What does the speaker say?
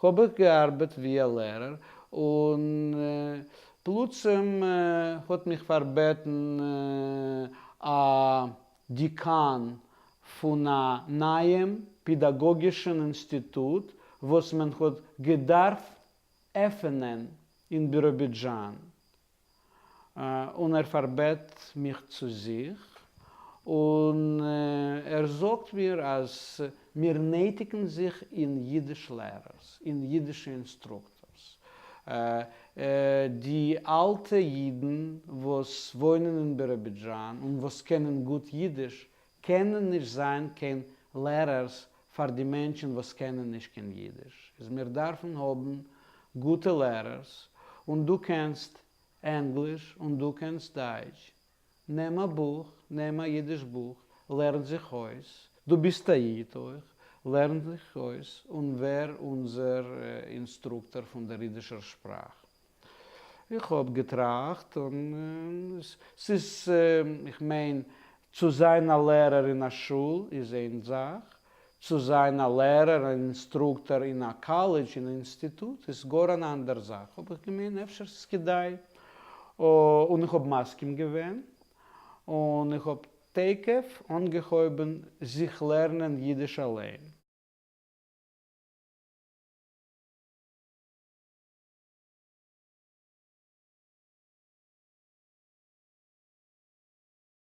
האב איך געארבעט ווי א לערער, און פלוצים האט מיך פארבעטן א דיקאן פון א נייעם פעדאגאגישן אינסטיטוט וואס מען האט געדארפט עפענען אין ביראבידזשאן, און ער פארבעט מיך צו זיך, און ער זאגט מיר אז מיר נעטיגן זיך אין אידיש לערערס, אין אידישע אינסטרוקטארס. די אלטע אידן וואס וואוינען אין ביראבידזשאן און וואס קענען גוט אידיש, קענען נישט זיין קיין לערערס פאר די מענטשן וואס קענען נישט קיין אידיש. איז מיר דארפן האבן גוטע לערערס, און דו קענסט ענגליש און דו קענסט דייטש, נעם א בוך, נעם א אידיש בוך, לערן זיך אויס, דו ביסט א איד אויך, לערן זיך אויס און ווער אונזער אינסטרוקטאר פון דער אידישער שפראך. איך האב געטראכט און ס'איז, איך מיין, צו זיין א לערער אין א שול איז איין זאך, צו זיין א לערער, אן אינסטרוקטאר אין א קאלעדזש, אין א אינסטיטוט, איז גאר אן אנדער זאך. האב איך געמיינט אפשר ס'איז כדאי, און איך האב מסכים געווען, און איך האב תיכף אנגעהויבן זיך לערנען אידיש אליין.